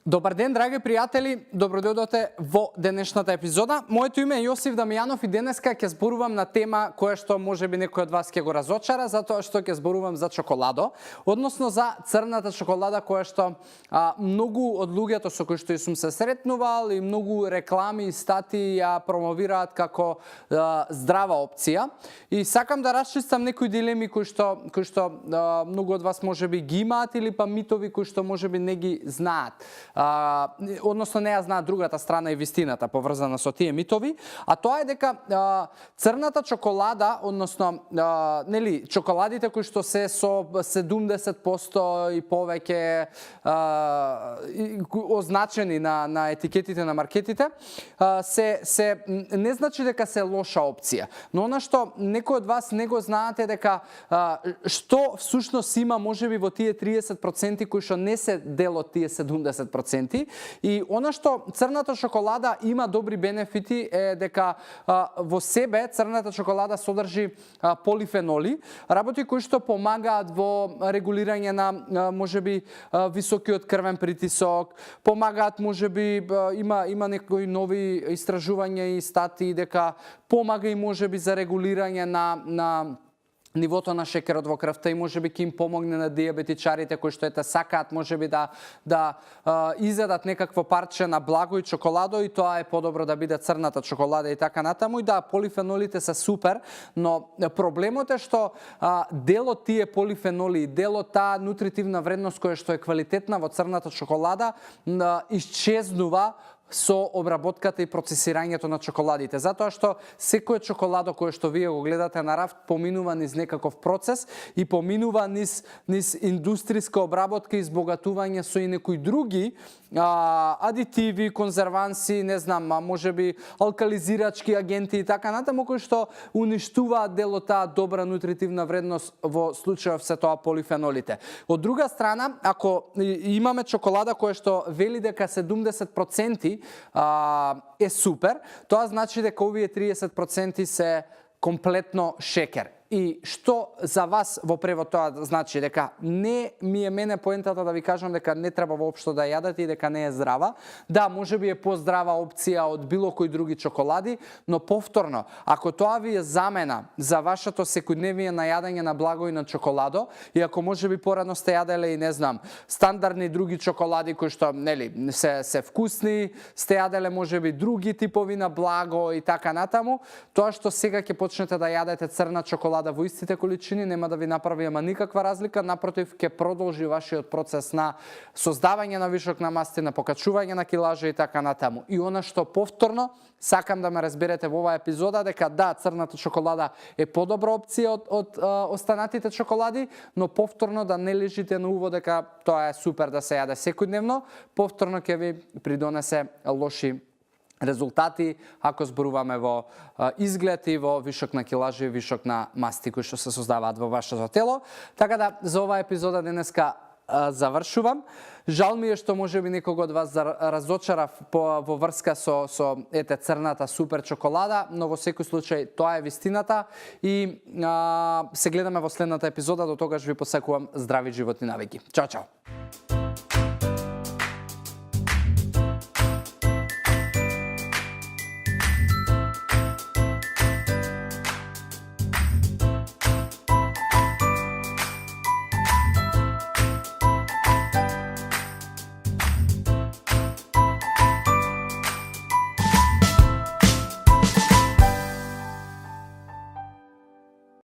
Добар ден, драги пријатели, добродојдовте во денешната епизода. Моето име е Јосиф Дамјанов и денеска ќе зборувам на тема која што можеби некој од вас ќе го разочара, затоа што ќе зборувам за чоколадо, односно за црната чоколада која што многу од луѓето со кои што сум се сретнувал и многу реклами и статии ја промовираат како здрава опција. И сакам да расчистам некои дилеми кои што многу од вас можеби ги имаат или па митови кои што можеби не ги знаат. Односно не ја знаат другата страна и вистината поврзана со тие митови, а тоа е дека црната чоколада, односно чоколадите кои што се со 70% и повеќе означени на етикетите на маркетите, се не значи дека се лоша опција. Но она што некој од вас не го знаате дека што всушност има можеби во тие 30% кои што не се дел од тие 70%. И она што црната чоколада има добри бенефити е дека во себе црната чоколада содржи полифеноли, работи кои што помагаат во регулирање на можеби високиот крвен притисок, помагаат можеби има некои нови истражувања и статии дека помага и можеби за регулирање на нивото на шекерот во крвта и можеби ќе им помогне на диабетичарите кои што сакаат можеби да изедат некакво парче на благо и чоколадо и тоа е подобро да биде црната чоколада и така натаму. И да, полифенолите се супер, но проблемот е што дел од тие полифеноли, дел од таа нутритивна вредност која што е квалитетна во црната чоколада исчезнува со обработката и процесирањето на чоколадите. Затоа што секој чоколадо кое што вие го гледате на рафт поминува низ некаков процес и поминува низ индустријска обработка и избогатување со и некои други адитиви, конзерванси, не знам, можеби алкализирачки агенти и така натаму кои што уништуваат дел од таа добра нутритивна вредност во случајов се тоа полифенолите. Од друга страна, ако имаме чоколада која што вели дека 70% е супер, тоа значи дека овие 30% се комплетно шекер. И што за вас во превод тоа значи дека не ми е мене поентата да ви кажам дека не треба воопшто да јадете и дека не е здрава. Да, можеби е поздрава опција од било кои други чоколади, но повторно, ако тоа ви е замена за вашето секојдневие на јадење на благо и на чоколадо, и ако можеби порано сте јаделе и не знам, стандардни други чоколади кои што се вкусни, сте јаделе можеби други типови на благо и така натаму, тоа што сега ќе почнете да јадете црна чоколада во истите количини нема да ви направи никаква разлика, напротив ќе продолжи вашиот процес на создавање на вишок на масти, на покачување на килажа и така натаму. И она што повторно сакам да ме разберете во оваа епизода дека да, црната чоколада е подобра опција од останатите чоколади, но повторно да не лежите на уво дека тоа е супер да се јаде секојдневно, повторно ќе ви придонесе лоши резултати ако зборуваме во изглед и во вишок на килажи и вишок на масти кои што се создаваат во вашето тело. Така да за оваа епизода денеска завршувам. Жал ми е што можеби некого од вас разочарав во врска со црната супер чоколада, но во секој случај тоа е вистината и се гледаме во следната епизода. До тогаш ви посакувам здрави животни навики. Чао, чао!